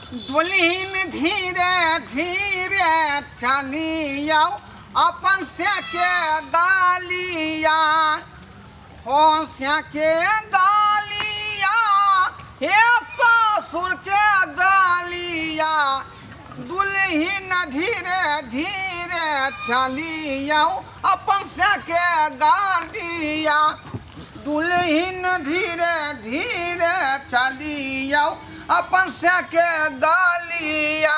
दुल्हन धीरे धीरे चलियौ अपन से के गालिया हो से के गालिया हे ससुर के गालिया दुल्हन धीरे धीरे चलियौ अपन से के गालिया दुल्हन धीरे धीरे चलियौ अपन से के गालिया।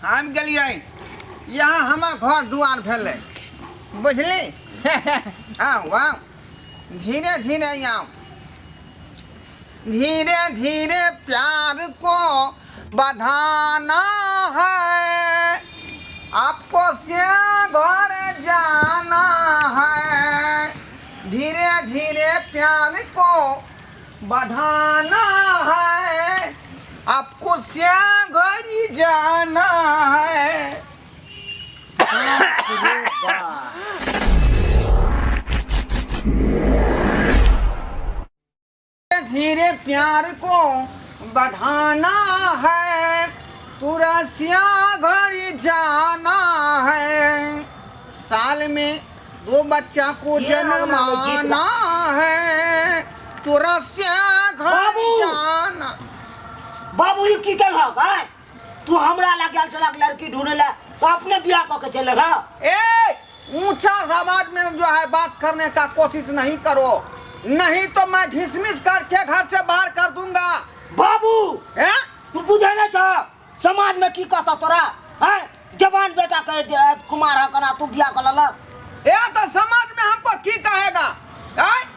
आबि गेलियै, यहाँ हमर घर दुआर भेलै, बुझली? आउ आउ, धीरे धीरे आउ, धीरे धीरे प्यार को बढ़ाना है, आपको से घर जाना है, धीरे धीरे प्यार को बढ़ाना है, आपको से घर जाना है। धीरे प्यार को बढ़ाना है, तुरसिया घर जाना है, साल में दो बच्चा को ये हमरा में गीत जन्माना है, तुरसिया घर बाबू! जाना। बाबू, ई की केलहक आय? तू हमरा लग गेल छलक लड़की ढूंढे ला तो अपने बियाह कऽ के चलि गेलह। ए, ऊंचा आवाज में जो है बात करने का कोशिश नहीं करो, नहीं तो मैं घिसमिस करके घर से बाहर कर दूंगा। बाबू, ए? तू बुझे नहीं छ समाज में की कहता तोरा हैं? जवान बेटा कहे जे कुमार है कना तू बियाह कर लेलक। ए तो समाज में हमको की कहेगा? ए?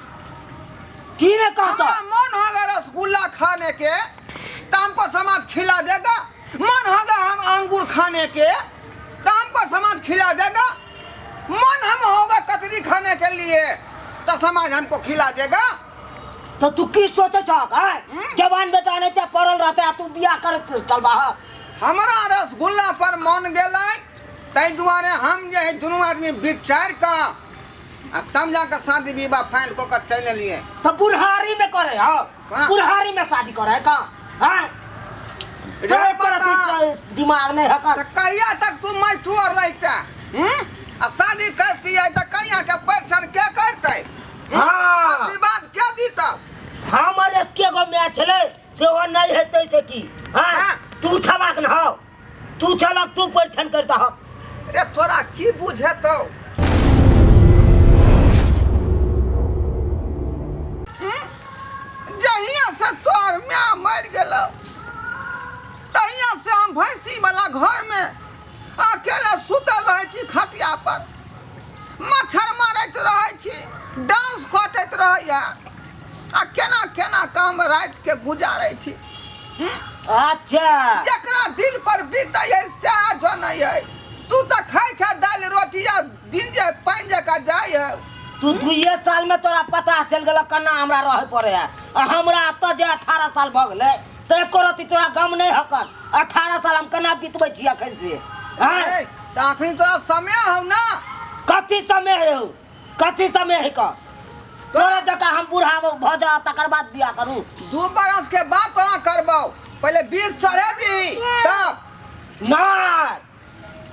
की नहीं कहता? हमरा मन होगा रसगुल्ला खाने के तो हमको समाज खिला देगा, मन होगा हम अंगूर खाने के तो हमको समाज खिला देगा, मन हम होगा कतरी खाने के लिए तो समाज हमको खिला देगा। तो तू की सोचे छक हैं? जवान बेटा नहीं ते पड़ल रहते आ तू बियाह कर चलबा। हमरा रसगुल्ला पर मन गेलै ताहि दुआरे हम जे है दुनू आदमी विचार कऽ आ तब जाके शादी विवाह फाइल कऽ के चलि एलियै। तो बुढ़ारी में करे हो? हाँ। बुढ़ारी में शादी करे का हैं? रे तोरे पर बता। अथी दिमाग नहीं हकर। तऽ कहिया तक तू मैथुअर रहिते? हम्म? आ शादी करतियै तऽ कनिया के परिछन के करतै? हम्म? हाँ। आशीर्वाद के दीतौ? हमर एके गो my छलै सेहो नहीं हेतै से की? हाँ? हाँ। तू छलक न हौ, तू छलक, तू परिछन करता हक। रे तोरा की बुझेतौ? जहिया से तोर माय मरि गेलौ तहिया से हम भैंसी वाला घर में अकेले सुतल रहै छी, खटिया पर मच्छर मारैत रहै छी, डांस कटैत रहैया आ केना केना काम राति के गुजारै छी। अच्छा, जकरा दिल पर बीतै है सएह जनै है। तू तऽ खाइ छ दालि रोटी आ दिन जे पानि जकाँ जाइ है। तू दुइये साल में तोरा पता चल गेल केना हमरा रहे पड़े है, आ हमरा एतऽ जे 18 साल भऽ गेलै तऽ एको रत्ती तोरा गम नहि हकन। 18 साल हम केना बितबै छी अखन से? आँय? ए, तऽ अखनी तोरा समय हौ ना। कथी समय है हौ? कथी समय है का? तोरा जकाँ हम बूढ़ा भऽ जाउ तकर बाद बियाह करू? 2 बरस के बाद तोरा करबौ, पहिले 20 चढ़े दी तब। नहि,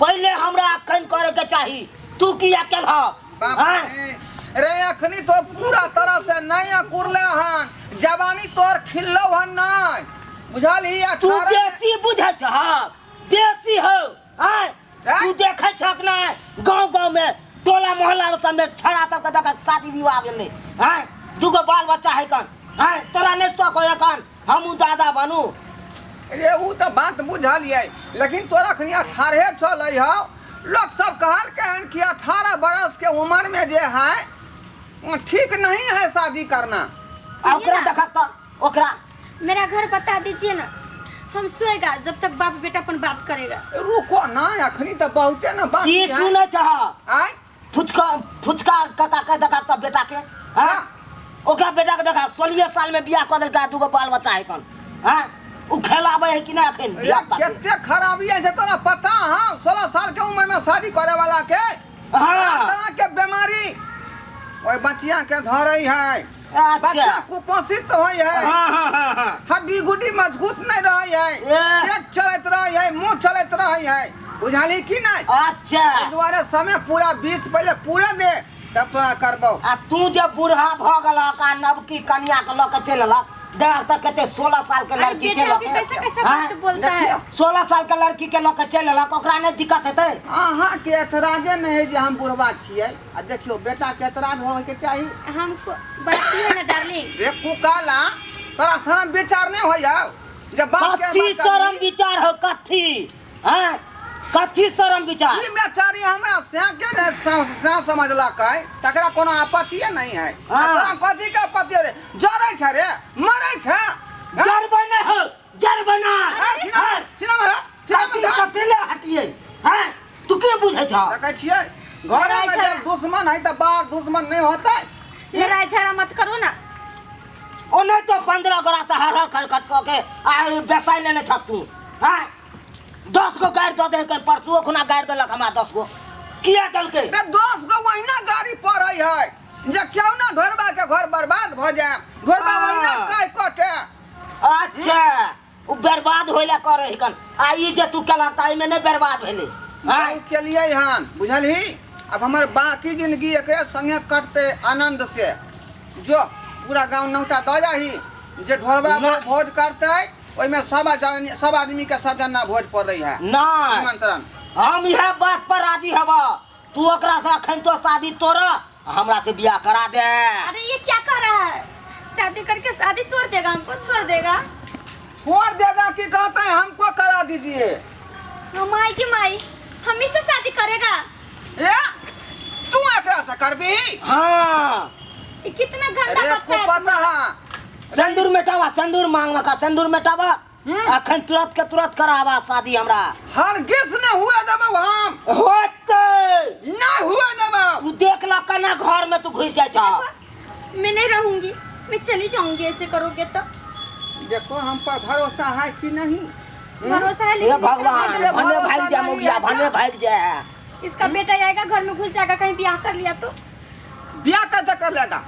पहिले हमरा अखन करे के चाही। तू किया केलहक? बाप आँय? रे, रे अखनी तो पूरा तरह से नहीं अकुरले हन, जवानी तोर खिललो हन नहीं, बुझल ही? तू 18 में- बेसी बुझै छहक, बेसी हो। आँय? आँय? तू देखै छहक नहि गाँव गाँव में टोला मोहल्ला सब में छड़ा सबके देख शादी विवाह भेलै? आँय, दूगो बाल बच्चा है कन? आँय, तोरा नहि शौक होय कन हमहूँ दादा बनू? रे उ तऽ बात बुझलियै, लेकिन तोरा अखनी 18 चलै हौ। लोग सब कहलकै हन कि 18 बरस के उम्र में जे है वो ठीक नहीं है शादी करना। आ ओकरा सुनिए ना। देखक तऽ ओकरा मेरा घर बता दीजिए ना, हम सोएगा जब तक बाप बेटा अपन बात करेगा। रुको ना, अखनी तऽ बहुते ना बात की है। सुनै छह? आँय? फुचका फुचका काका के देखा तऽ बेटा के? हाँ, ओकरा बेटा के देखा, 16 साल में बियाह कऽ देलकै आ दूगो बाल बच्चा है कन? हाँ, उ खेलाबै है कि नहि अखन रे बियाह पाती? कते खराबी है से तोरा पता हौ? 16 साल के उम्र में शादी करे वाला के हाँ। तरह के बीमारी ओहि बच्चिया के धरै है। अच्छा। बच्चा कुपोषित होइ है। हाँ, हाँ, हाँ, हाँ। हड्डी गुड्डी मजबूत नहीं रहे है। ए। पेट चलैत रहे है, मुंह चलैत रहे है, बुझाली की नहीं? अच्छा। एहि दुआरे समय पूरा 20 पहिले पूरे दे, तब तोरा करबौ। आ तू जे बूढ़ा भऽ गेलक आ नवकी कनिया के लऽ के चलि एलक, देख तऽ कते 16 साल के अरे लड़की के बेटा लऽ भी के कैसे कैसे आँय? बात बोलता है। देखियौ। 16 साल के लड़की के लऽ के चलि एलक, ओकरा नहि दिक्कत हेतै? अहाँके एतराजे नहि है जे हम बुढ़वा छियै। आ देखियौ, बेटाके एतराज होबे चाही। हमको बराती है ना डार्लिंग। रे कुकाला, तोरा शरम विचार नहि होइया जे बाप के कथी बात शरम करबही? विचार हो कथी? हैं, कथी शरम विचार? ई बेचारी हमरा सैं के ने सैं समझलक है, तकरा कोनो आपत्तिये नहीं है। आ हाँ। तोरा कथी के आपत्ति रे? जरै छै रे, मरै छै, हाँ? जरबै नहि हो, जरबै नहि। ए, सीना में, सीना में, सीना में कथी धर। कथी ले हटियै? हैं, तू के बुझै छह? देखै छियै, घरे में जब दुश्मन है तऽ बाहर दुश्मन नहीं होतै। लड़ाई झगड़ा मत करो ना। ओने तो 15 गोरा से हर हर खटखट कऽ के आ बेसाइ लेने छह तू। हैं, 10 गो गाड़ि दऽ दे, परसुओ खुना गाड़ि देलक हमरा 10 गो, किया देलकै? रे 10 गो वहिना गाड़ी पड़ै है जे क्यों ना ढोरबा के घर बर्बाद भऽ जाए, ढोरबा वहिना कह कटे। अच्छा, ओ बर्बाद होय ला करे हकन, आ ई जे तू केलक तऽ एहिमे नहि बर्बाद भेलै? आँय? केलियै हन, बुझलही? अब हमर बाकी जिंदगी एकरे संगे कटतै आनंद से। जो पूरा गांव नौता दऽ जाही जे ढोरबा ना। भोज करतै, ओहिमे सब आदमी, सब आदमी के सब जना भोज पड़ै है। नहि। निमंत्रण। हम इएह बात पर राजी हब, तू ओकरा से अखन तो शादी तोड़, हमरा से बियाह करा दे। अरे ये क्या कर रहा है? शादी करके शादी तोड़ देगा, हमको छोड़ देगा। छोड़ देगा कि कहता है हमको करा दीजिए। हाँ, माई की माई, हम इससे शादी करेगा। ए, तू एकरा से करबी? हाँ। ये कितना गंदा अरे बच्चा है पता तुम्हारा। है। सिंदूर मेटावा, सिंदूर मांग का सिंदूर मेटावा। अखन तुरंत के तुरंत करावा शादी हमरा। हरगिज न हुए देबौ हम। होतै। न हुए देबौ। तू देख ल कना घर में तू घुस जाय छह। देखो, मैं नहीं रहूंगी, मैं चली जाऊंगी, ऐसे करोगे तो। देखो हम पर भरोसा है कि नहीं? भरोसा है हे लेकिन भगवान, इसका भने भरोसा भाग जा नहीं मुगिया, है भने क्या? भाग जा। इसका बेटा आएगा घर में घुस जाएगा, कहीं ब्याह कर लिया तो। ब्याह कैसे कर लेगा?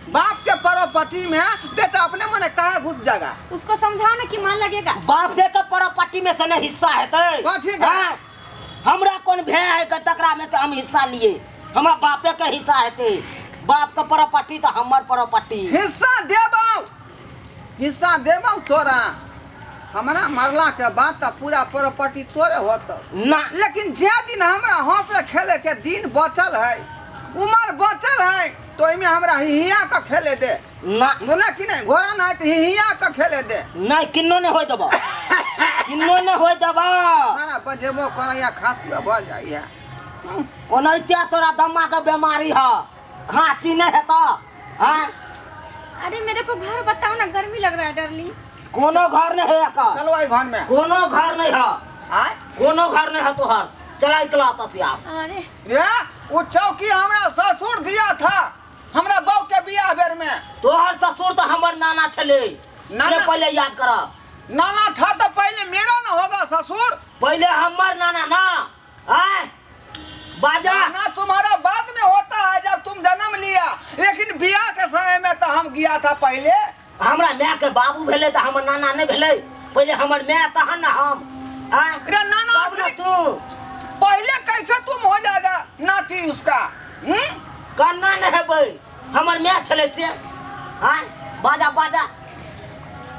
बाप के प्रॉपर्टी में बेटा अपने मने कहा घुस जाएगा? उसको समझाओ ना कि मान लगेगा। बाप के प्रॉपर्टी में से नहीं हिस्सा है ते। कथी के? हाँ? हमरा कौन भे है के तकरा में से हम हिस्सा लिए? हमरा बापे के हिस्सा है ते। बाप के प्रॉपर्टी तो हमर प्रॉपर्टी। हिस्सा देबौ, हिस्सा देबौ तोरा। हमरा मरला के बाद तो पूरा प्रॉपर्टी तोरे होतो। ना। लेकिन जे दिन हमरा हंसे खेले के दिन बचल है, उम्र बचल है, तो एहिमे हमरा हिहिया के खेले दे। ना। बोला कि नहीं, घोड़ा ना है तो हिहिया के खेले दे। नहीं, किन्नो नहीं होय देबो, किन्नो नहीं होय देबो। खाना बजेबो करैया, खांसियो भऽ जाइया। ओनाहिते तोरा दम्मा के बीमारी है, खांसी नहीं हेतो। हाँ? अरे मेरे को घर बताओ ना, गर्मी लग रहा है डार्लिंग। कोनो घर नहीं है एकर। चलो आई घर में। कोनो घर नहीं है। आय? कोनो घर नहीं है तोहर। चला इकला तसिया। अरे। रे, वो चौकी हमरा ससुर दिया था, हमरा बहू के बियाह बेर में। तोहर ससुर तो हमर नाना छले। नाना? से पहले याद कर। नाना था तो पहले मेरा ना होगा ससुर। पहले हमर नाना ना। आय? बाजा। नाना तुम्हारा बाद में होता है जब तुम जन्म लिया, लेकिन बियाह के समय में तो हम गया था पहले। हमरा माय के बाबू भेले तो हमर नाना नहीं भेले, पहले हमर माय तहन ना हम। आय? अरे नाना तब ना अखनी तू। पहले कैसे तुम हो जाएगा नाती उसका? कन्ना नहीं हेबै, हमर माय छले से। आय? बाजा बाजा।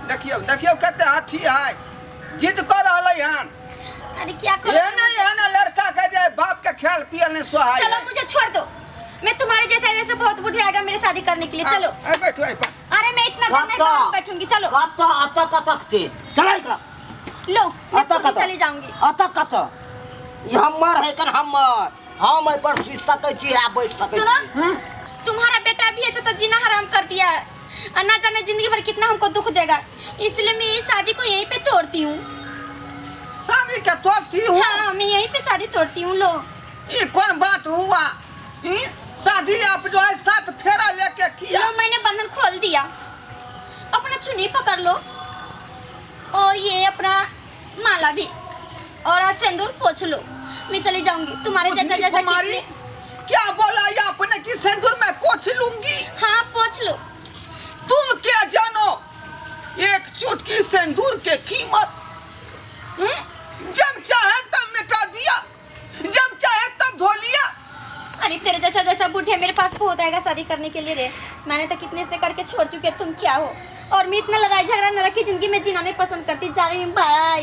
देखियो देखियो कते हाथी है, जिद कर रहलै हन। अरे क्या करो? ये नहीं है ना लड़का के जे बाप के खेल पियल नहीं सोहाय। चलो मुझे छोड़ दो, मैं तुम्हारे जैसा जैसे बहुत बूढ़े आएगा मेरे शादी करने के लिए। चलो। अरे बैठो, अरे बैठो। अरे मैं इतना दिन नहीं कत्ता? घर में बैठूंगी। चलो। कत्ता, अत कतक से चलो इधर। लो, मैं अत खुद ही कत? चली जाऊंगी। अत कत? ई हमर है कर हमर, हम एहि पर सुति सकै छी आ बैठ सकै सुनो, छी। तुम्हारा बेटा भी ऐसे तो जीना हराम कर दिया है और ना जाने जिंदगी भर कितना हमको दुख देगा, इसलिए मैं इस शादी को यहीं पे तोड़ती हूँ। शादी के तोड़ती हूँ? हाँ, मैं यहीं पे शादी तोड़ती हूँ। लो। ये कौन बात हुआ? ई शादी आप जो है 7 फेरा लेके किया। लो, मैंने बंधन खोल दिया, अपना चुन्नी पकड़ लो और ये अपना माला भी और सिंदूर पोंछ लो, मैं चली जाऊंगी। तुम्हारे जैसा जैसा कुमारी, कितने- क्या बोला ये आपने कि सिंदूर मैं पोंछ लूंगी? हाँ पोंछ लो। तुम क्या जानो, एक चुन्नी चुटकी सिंदूर के कीमत हम्म? जब चाहे तब मिटा दिया, जब चाहे तब धो लिया। अरे तेरे जैसा जैसा बूढ़े मेरे पास बहुत आएगा शादी करने के लिए रे। मैंने तो कितने से करके छोड़ चुके, तुम क्या हो? और मैं इतना लड़ाई झगड़ा न रखी जिंदगी में जीना नहीं पसंद करती। जा रही हूँ, बाय।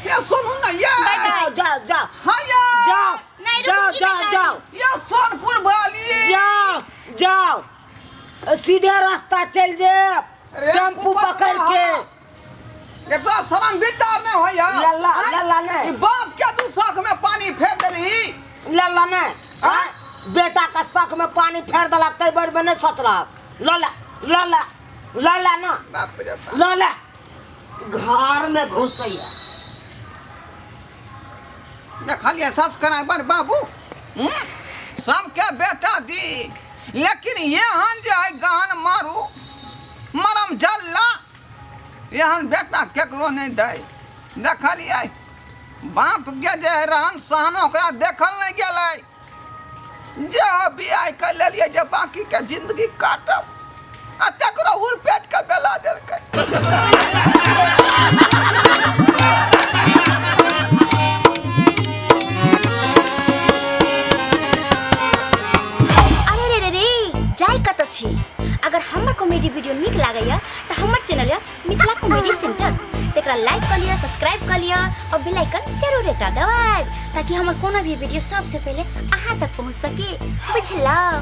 ये सुनू ना ये। Bye bye. जाओ जाओ जाओ। हाँ ये। जाओ नहीं जाओ रुकूंगी, जाओ मैं जा जाओ। ये सोनपुर वाली। जाओ जाओ, सीधे रास्ता चल जे, अरे टेम्पू कुपत पकड़ के। ये तोरा शरम विचार नहीं होय है। लल्ला, आँय? लल्ला नहीं। ई बाप के दू शौक में पानी फेर देलही। लल्ला नहीं। आँय? बेटा का शक में पानी फेर देलक तै बेर में नहीं सोचलक। लल्ला लल्ला लल्ला ना। बाप रे बाप। लल्ला घर में घुसैया। देखलियै सस कराबर बाबू, सबके बेटा दी, लेकिन एहन जे है गहन मारू मरम जल्ला एहन बेटा केकरो नहि दै। देखलियै बाप के जे रहन सहन ओकरा देखल नहि गेलै। जे बियाह कऽ लेलियै जे बाँकीके जिन्दगी काटब, आ तकरो हुरपेट के बेला देलकै। अरे रे रे रे, जाय कतऽ छी? अगर हमर कॉमेडी वीडियो नीक लागैया तऽ हमर चैनल यऽ मिथिला कॉमेडी सेंटर, तकरा लाइक कऽ लिअ, सब्सक्राइब कऽ लिअ और बेल आइकन जरूर एकटा दबाएब ताकि हमर कोनो भी वीडियो सबसे पहिले अहाँ तक पहुँच सके। बुझलहुँ?